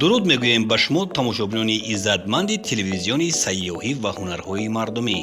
Дуруд мегӯем ба шумо, тамошобинони иззатманди телевизиони сайёҳӣ ва ҳунарҳои мардумӣ.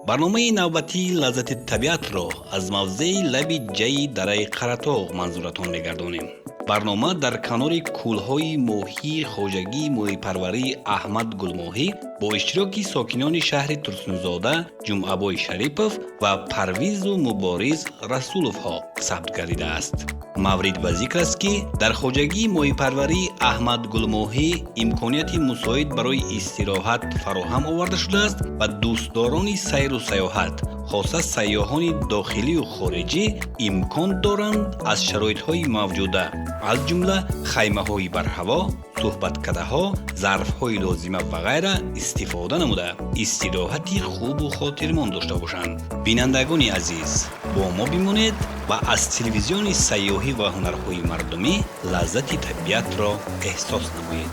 Барномаи навбатии лаззати табиатро аз мавзеи лаби ҷайи дараи Қаратоғ манзуратон мегардонем. Барнома дар канори кӯлҳои моҳии хоҷагии моҳипарварии Аҳмад Гулмоҳӣ бо иштироки сокинони шаҳри Турсунзода Ҷумъабой Шарипов ва Парвизу Мубориз Расуловҳо сабт гардидааст. Маврид ба зикр аст, ки дар хоҷагии моҳипарварии Аҳмад Гулмоҳӣ имконияти мусоид барои истироҳат фароҳам оварда шудааст ва дӯстдорони сайру сайёҳат, хоса сайёҳони дохилию хориҷӣ, имкон доранд аз шароитҳои мавҷуда, аз ҷумла хаймаҳои барҳаво, суҳбаткадаҳо, зарфҳои лозима ва ғайра истифода намуда, истироҳати хубу хотирмон дошта бошанд. Бинандагони азиз, бо мо бимонед ва аз телевизиони сайёҳӣ ва ҳунарҳои мардумӣ лаззати табиатро эҳсос намоед.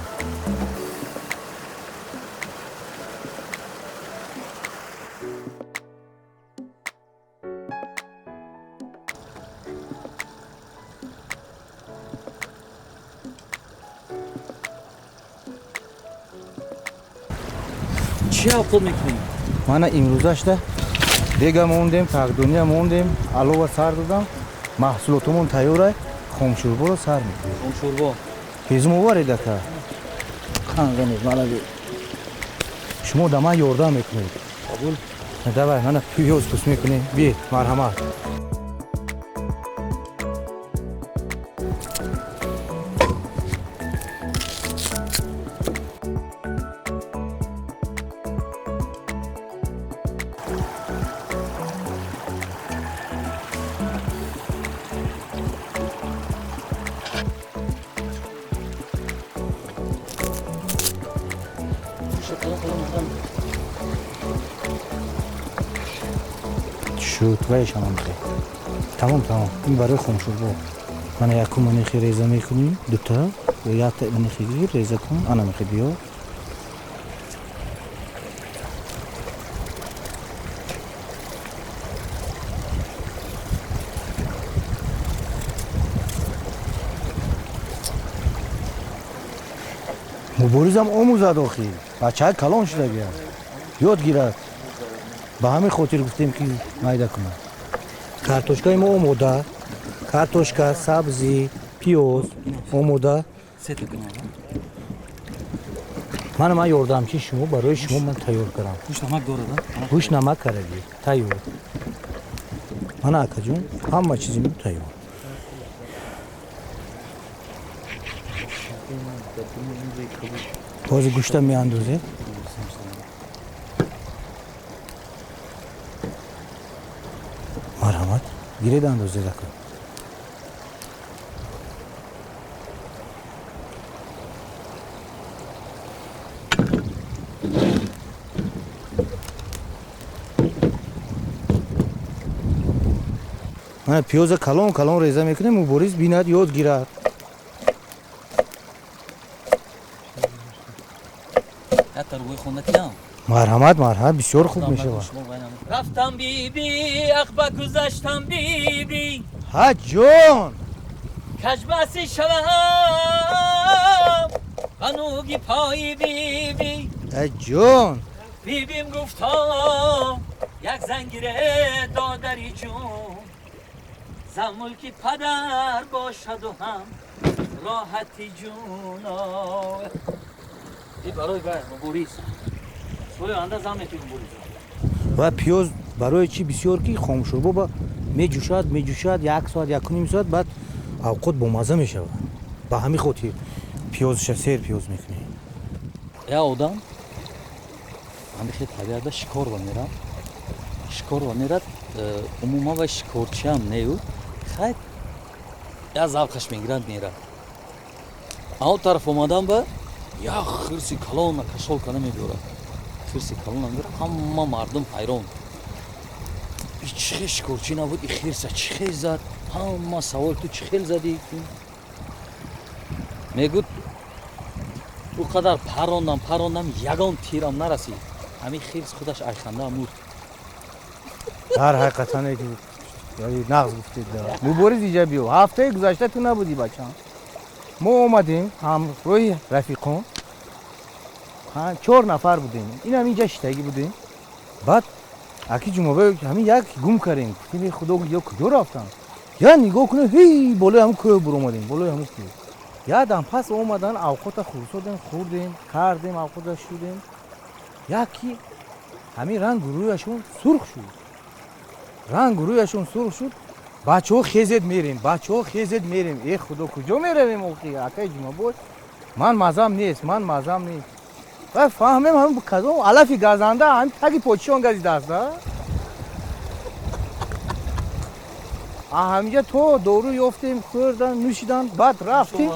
Чӣ авқот мекунем? Мана, имрӯзашда дега мондем, тақдония мондем, алова сар додам, маҳсулотумон тайёра, хомшӯрборо сар мекунем. Хомшӯрбо. Ҳезум оваред, ака? Қанғанед, мана, шумо да ман ёрдам мекунед. Қабул. Давай, мана, пиёз пӯст мекунем. Биед, марҳамат. Шуд, вайшамам хе. Тамом, тамом. Ин барои хомшӯрбо. Мана, якум манихи реза мекунӣ, дута ё якта манихи гир, реза кун, ана мехи, биё. Муборизам омӯзад, охи бачаи калон шудагия, ёд гирад. Ба ҳамин хотир гуфтем, ки майда кунад. Картошкаи мо омода, картошка, сабзӣ, пиёз омода. Сета кунам. Мана, ман ёрдамчи шумо, барои шумо ман тайёр кардам. Гӯшт намак дорад? Гӯшт намак кардагӣ, тайёр. Мана, акаҷон, ҳама чизи мо тайёр. Бози гӯшта меандозед. Марҳамат, гиред, андозед, ака. Мана, пиёза калон калон реза мекунем, Мубориз бинад, ёд гирад. Якта рӯи хонда киям. Марҳамат, марҳамат, бисёр хуб мешавад. Рафтам, биби, ақба гузаштам, биби. Ҳа, ҷон. Кажбаси шавам ба нуги пои биби. Ҳа, ҷон. Бибим гуфтам: як зангире, додари ҷун, за мулки падар бошаду ҳам роҳати ҷуно. Барои вай, Мубориз, соли оянда зан метавонӣ, Мубориз. Ва пиёз барои чӣ бисёр? Ки хомшӯрбо ба меҷӯшад, меҷӯшад як соат, 1.5 соат, баъд авқот бомазза мешавад. Ба ҳамин хотир пиёзша сер пиёз мекунем. Як одам ҳамихе табиатда шикор ба мерад, шикор ба мерад. Умуман вай шикорчиам нею, хай, як завқаш мегирад, мерад. Он тараф омадан ба як хирси калона кашол када мебиёрад, хирси калона мебиёрад. Ҳама мардум ҳайрон: и чӣ хел шикорчӣ набуд, и хирса чӣ хел зад? Ҳама савол: ту чӣ хел задӣ? Мегӯд: ӯ қадар парондам, парондам, ягон тирам нарасид, ҳамин хирс худаш айханда мурд. Дар ҳақиқатан нағз гуфтед. Мубориз, иҷа биё. Ҳафтаи гузашта ту набудӣ, бачам. Мо омадем ҳамроҳи рафиқон, 4 нафар будем. Инам инҷа шиштагӣ будем. Баъд аки Ҷумъабой ҳамин як гум кардем. Гуфтем эй худо, ё куҷо рафтам? Я нигоҳ кунем, ҳей болои ҳамун кӯҳ буромадем, болои ҳамун кӯҳ. Ядам пас омадан, авқота хурсодем, хӯрдем, кардем, авқота шудем. Яки ҳамин рангу рӯяшон сурх шуд. Рангу рӯяшон сурх шуд. Бачаҳо хезед мерем, бачаҳо хезед мерем. Э худо, куҷо меравем охи? Акаи Ҷумъабой, ман мазам нест, ман мазам нест. Ва фаҳмем ҳамин кадом алафи газанда ҳамин таги почишон газидааст. Ҳаминҷа то дору ёфтем, хӯрдан, нӯшидан, баъд рафтем.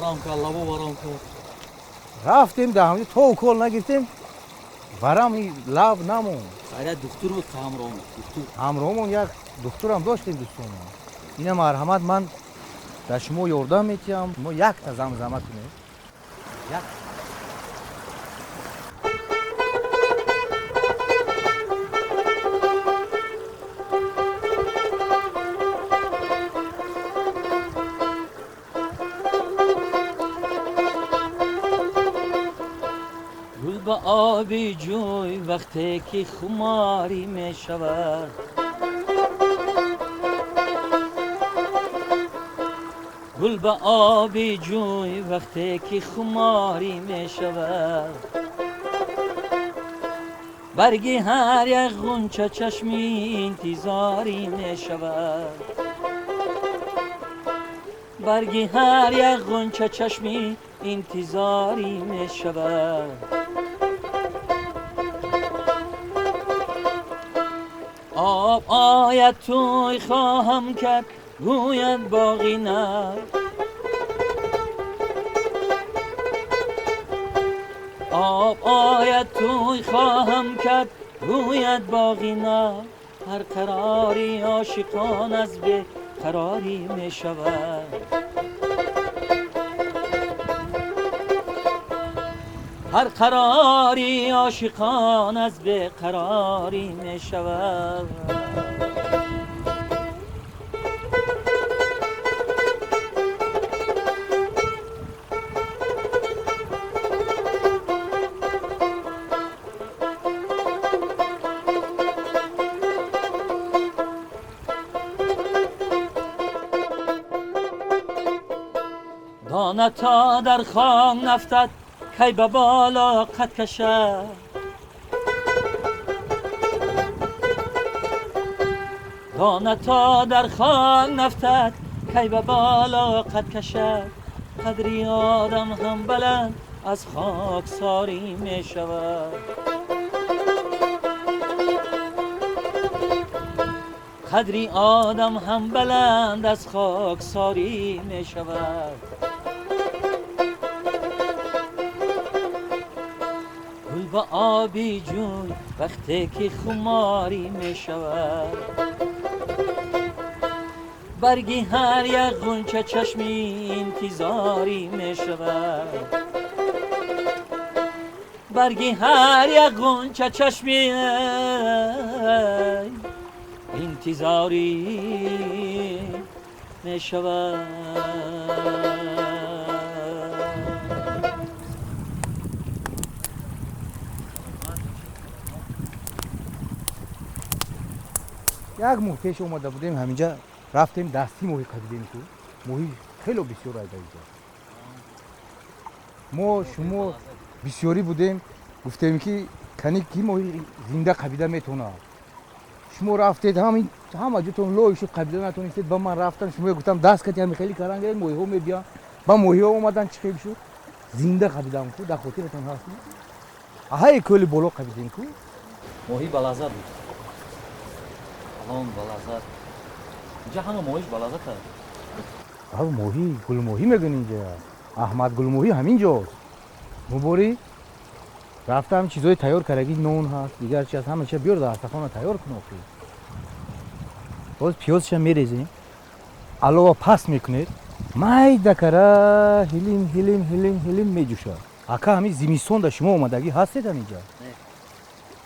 Рафтем дар ҳаминҷа то укол нагирифтем, варам лаб намонд. Духтур буд ҳамроҳмон. Ҳамроҳмон як духтурам доштем дӯстонам. Ина марҳамат, ман дар шумо ёрдам метиҳам. Мо якта замзама кунем. Як гул ба оби ҷӯй вақте ки хуморӣ мешавад. Гул ба оби ҷӯй вақте ки хуморӣ мешавад. Барги ҳар як ғунча чашми интизорӣ мешавад. Барги ҳар як ғунча чашми интизорӣ мешавад. Об ояд тӯй хоҳам кард, гӯяд боғи нав. Об ояд тӯй хоҳам кард, гӯяд боғи нав. Ҳар қарори ошиқон аз беқарорӣ мешавад. Ҳар қарори ошиқон аз беқарорӣ мешавад. Дона то дар хок нафтад, кай ба боло қад кашад. Дона то дар хок нафтад, кай ба боло қад кашад. Қадри одам ҳам баланд аз хоксорӣ мешавад. Қадри одам ҳам баланд аз хоксорӣ мешавад. Гул ба оби ҷӯй вақте ки хуморӣ мешавад. Барги ҳар як ғунча чашми интизорӣ мешавад. Барги ҳар як ғунча чашми интизорӣ мешавад. Як моҳ пеш омада будем ҳаминҷа, рафтем дастӣ моҳӣ қабидем, ку моҳӣ хело бисёр айда инҷа. Мо шумо бисёрӣ будем, гуфтем ки кани ки моҳӣ зинда қабида метавонад. Шумо рафтед, ҳама ҷотон лой шуд, қабида натонистед. Ба ман рафтам, шумо гуфтам даст кати ҳами хеле каран гиред, моҳиҳо мебиён. Ба моҳиҳо омадан, чӣ хел шуд? Зинда қабидам ку, дар хотиратон ҳаст? Аҳаи кӯли боло қабидем ку. Моҳӣ ба лаззат буд. Алон ба лаззат. Инҷа ҳама моҳиш ба лаззат аст. Ҳа, моҳӣ, гулмоҳӣ мегӯн инҷа. Аҳмад гулмоҳӣ ҳамин ҷост. Муборӣ рафтам чизҳои тайёр кардаги, нон ҳаст, дигар чи ҳаст, ҳама чиза биёр дар дастархона тайёр кун охи. Боз пиёзша мерезем, алова паст мекунед, майда кара ҳилим ҳилим ҳилим ҳилим меҷӯшад. Ака, ҳамин зимистонда шумо омадагӣ ҳастед ҳаминҷа?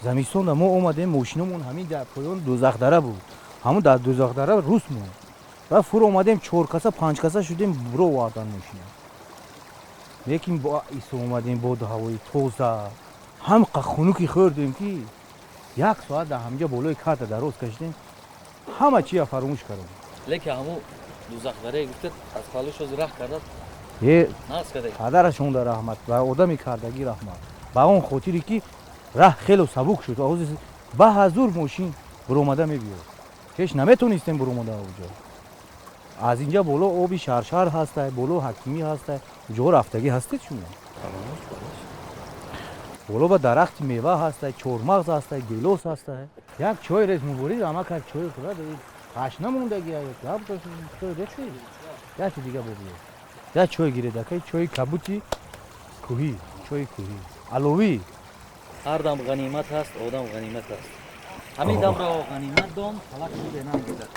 Зимистонда мо омадем, мошиномон ҳамин дар поён Дузахдара буд. Ҳамун дар Дузахдара рус монд. Ва фур омадем, 4 каса 5 каса шудем, буро овардан мошина. Лекин бо исо омадем, боду ҳавои тоза, ҳам хунуки хӯрдем, ки як соат дар ҳамҷа болои карта дароз кашидем, ҳама чия фаромӯш кардем. Лекин ҳаму дузахдарае гуфтед, аз палӯш ҳозир раҳ кардад. Е, нағз кардед. Падарашонда раҳмат ва одами кардагӣ раҳмат, ба он хотире ки раҳ хело сабук шуд. Ҳозир ба ҳазур мошин буромада мебиёд, пеш наметонистем буромада. Оҷо аз инҷа боло оби шаршар ҳастай, боло ҳакимӣ ҳастай. Уҷоҳо рафтагӣ ҳастед шумо? Боло ба дарахти мева ҳастай, чормағз ҳастай, гелос ҳастай. Як чой рез, мубориз, амак як чой хӯрад, ҳаш намондаги, чой рехти, яки дига бобиё, як чой гиред, акай, чои кабути кӯҳӣ, чои кӯҳӣ аловӣ. Ҳар дам ғанимат ҳаст, одам ғанимат аст. Ҳамин дамро ғанимат дон, фалак шуде нангезад.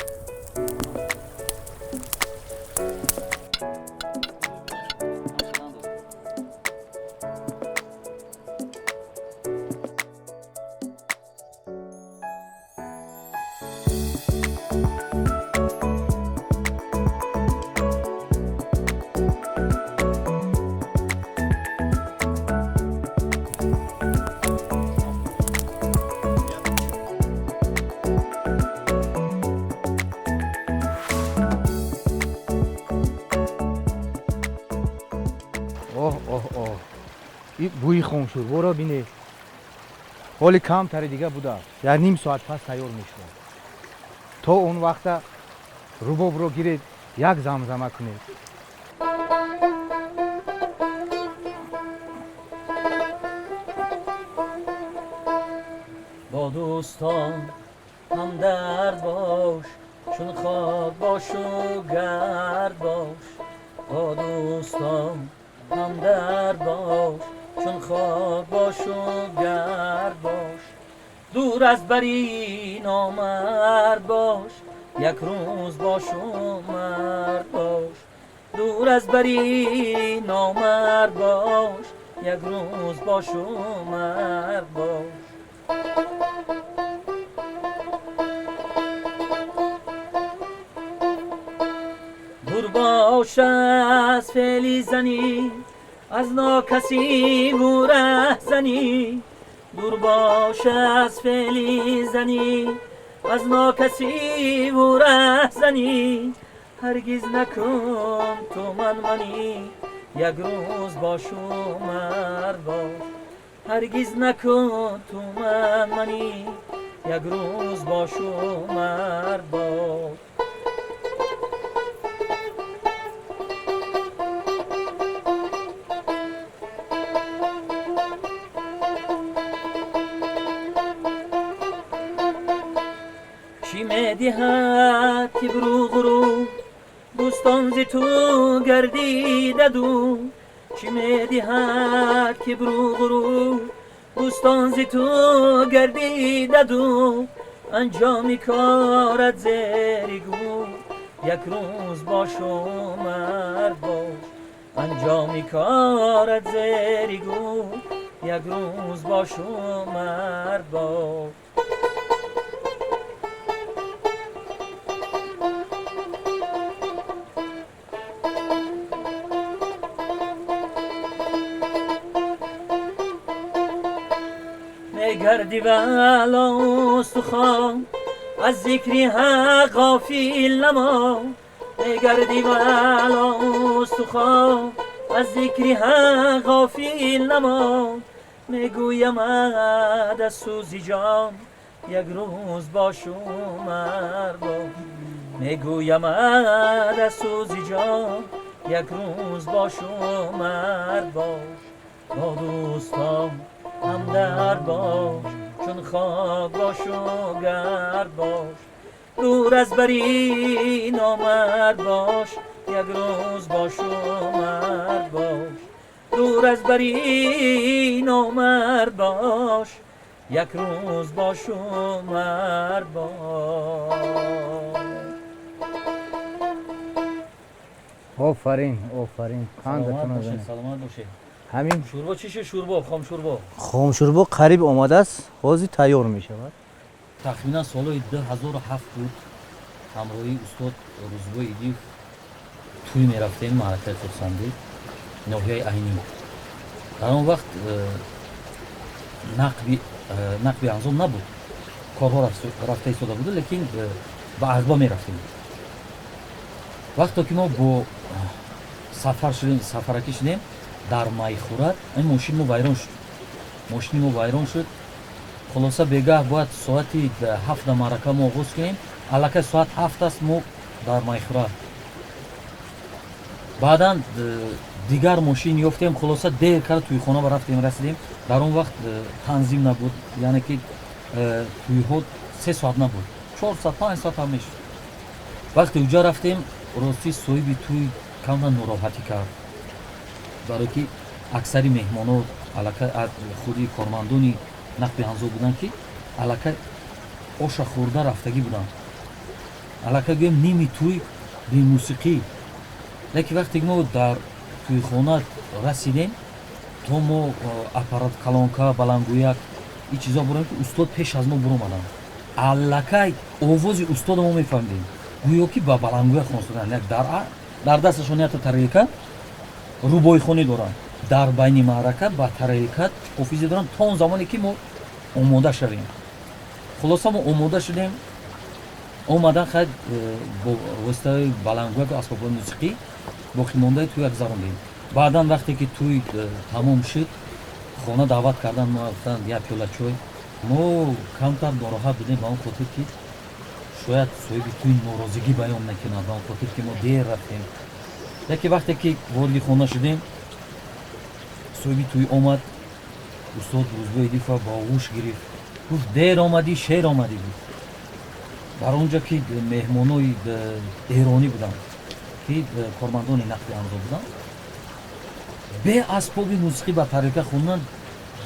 Оҳ, оҳ, оҳ, и бӯи хомшӯрборо бинед. Ҳоли камтари дига будааст, як ним соат пас тайёр мешавад. То он вақта рубобро гиред, як замзама кунед. Бо дӯстон ҳамдард бош, чун хок бошу гард бош. Бо дӯстон ҳамдард бош, чун хок бошу гард бош. Дур аз бари номард бош, як рӯз бошу мард бош. Дур аз бари номард бош, як рӯз бошу мард бош. Дур бош аз феъли занӣ, аз нокасиву раҳзанӣ. Дур бош аз феъли занӣ, аз нокасиву раҳзанӣ. Ҳаргиз накун ту манманӣ, як рӯз бошу мард бош. Ҳаргиз накун ту манманӣ, як рӯз бошу мард бош. Чӣ медиҳад кибру ғурур, дӯстон зи ту гардида дур? Чӣ медиҳад кибру ғурур, дӯстон зи ту гардида дур? Анҷоми корат зери гӯр, як рӯз бошу мард бош. Анҷоми корат зери гӯр, як рӯз бошу мард бош. Мегардӣ вало устухон, аз зикри ҳақ ғофил намон. Мегардӣ вало устухон, аз зикри ҳақ ғофил намон. Мегӯям аз сӯзи ҷон, як рӯз бошу мард бош. Мегӯям аз сӯзи ҷон, як рӯз бошу мард бош. Бо дӯстон ҳамдард бош, чун хок бошу гард бош. Дур аз бари номард бош, як рӯз бошу мард бош. Дур аз бари номард бош, як рӯз бошу мард бош. Офарин, офарин, қандатон. Саломат бошед. Ҳамин. Шӯрбо чӣ шуд? Шӯрбо, хомшӯрбо. Хомшӯрбо қариб омадааст, ҳозир тайёр мешавад. Тахминан солҳои 2007 буд, ҳамроҳии устод Рӯзбой Идиев тӯй мерафтем, маъракаи хурсандӣ. ноҳияи Айнӣ. Дар он вақт нақби Анзоб набуд, корҳо рафта истода буду, лекин ба Ағба мерафтем. Вақто ки мо бо сафар шудем, сафаракӣ шудем, дар Майхӯрат ин мошини мо вайрон шуд. Мошини мо вайрон шуд. Хулоса, бегаҳ бояд соати 7 маърака мо оғоз кунем. Аллакай соат 7 аст, мо дар Майхӯрат. Баъдан дигар мошин ёфтем. Хулоса, дер карда тӯйхона ба рафтем, расидем. Дар он вақт танзим набуд, яъне ки тӯйҳо 3 соат набуд, 4 соат, 5 соат ҳам мешуд. Вақте уҷа рафтем, ростӣ соҳиби тӯй камтар нороҳатӣ кард, барое ки аксари меҳмонот аллакай худи кормандони нақби Анзоб буданд, ки аллакай оша хӯрда рафтагӣ буданд. Аллакай гӯем ними тӯй бемусиқӣ. Лекин вақте ки мо дар тӯйхона расидем, то мо аппарат, калонка, баландгӯяк, ин чизо бурем, ки устод пеш аз мо буромаданд. Аллакай овози устода мо мефаҳмидем, гӯё ки ба баландгӯяк хонстоданд. Як дар дасташон якта тарелка рубоихонӣ доранд. Дар байни маърака ба тарелка ҳофизӣ доранд то он замоне ки мо омода шавем. Хулоса, мо омода шудем, омадан, хай бо воситаи баландгӯяку асбобҳои мусиқӣ боқимондаи тӯй гузарондем. Баъдан вақте ки тӯй тамом шуд, хона даъват кардан, мо гуфтанд як пиёла чой. Мо камтар нороҳат будем ба он хотир, ки шояд соҳиби тӯй норозигӣ баён мекунад, ба он хотир ки мо дер рафтем. Яке вақте ки вориди хона шудем, соҳиби тӯй омад, устод Рӯзбои Идифа ба оғӯш гирифт, гуфт: дер омадӣ, шер омадӣ. Гуфт. Дар он ҷо ки меҳмонои эронӣ буданд, ки кормандони нақби Анзоб буданд, бе асбоби мусиқӣ ба тарелка хондан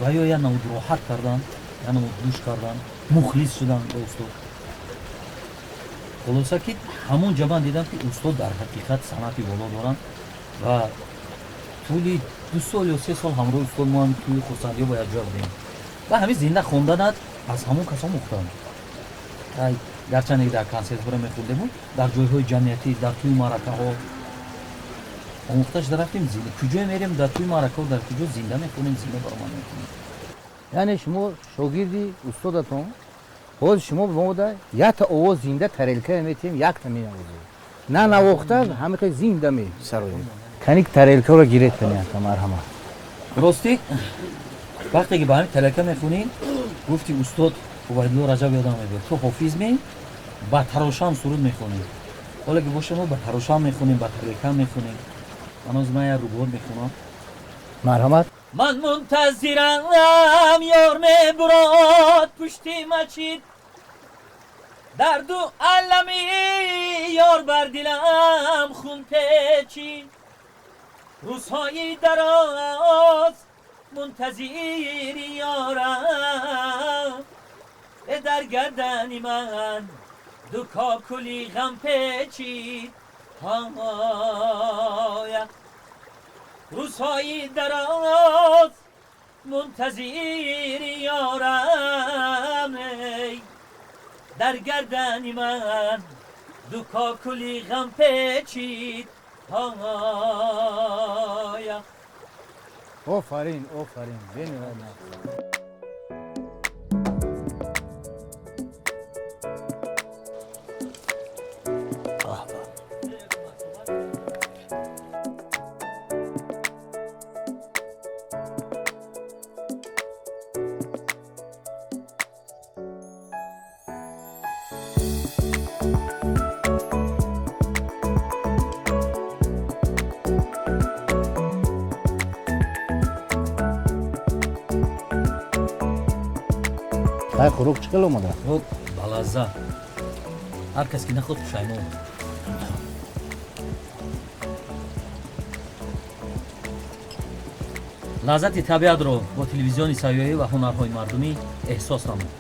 ва ё як намуд роҳат карданд, як намуд гӯш карданд, мухлис шуданд ба устод. Хулоса, ки ҳамон ҷа ман дидам, ки устод дар ҳақиқат санъати боло доранд ва тӯли 2 сол ё 3 сол ҳамроҳи устод мо ҳам тӯи хурсандиҳо ба якҷоя будем ва ҳамин зинда хонданат аз ҳамон касон мухтанд. Гарчанде ки дар консертҳоро мехондему, дар ҷойҳои ҷамъиятӣ, дар тӯи маъракаҳо омӯхта шуда рафтем. Куҷое мерем, дар тӯи маъракаҳо, дар куҷо зинда мехонем, зинда баромад мекунем. Яъне шумо шогирди устодатон, ҳозир шумо мода якта овоз зинда тарелка метиҳем, якта менавозед, на навохта, ҳамихел зинда месароед. Каник тарелкаро гиред, канията, марҳамат. Ростӣ, вақте ки ба ҳамин тарелка мехонӣ, гуфти устод Убайдулло Раҷаб ёдам мебиёд: ту ҳофиз ме, ба тарошам суруд мехонӣ. Ҳоле ки боша, мо ба тарошам мехонем, ба тарелкам мехонем. Ҳанӯз ман як рубоат мехонам. Марҳамат. Ман мунтазирам, ёр мебурод пушти мачид, дарду алами ёр бар дилам хун печид, рӯзҳои дароз мунтазири ёрам, дар гардани ман ду кокули ғам печид. Ҳоя рӯзҳои дароз мунтазири ёрам, дар гардани ман ду кокули ғам печид. Ҳоя. Офарин, офарин, бениҳоят. Ай, хӯрок чӣ хел омада? Хӯрок балазза. Ҳар кас ки нахӯрд, пушаймон. Лаззати табиатро бо телевизиони сайёҳӣ ва ҳунарҳои мардумӣ эҳсос намуд.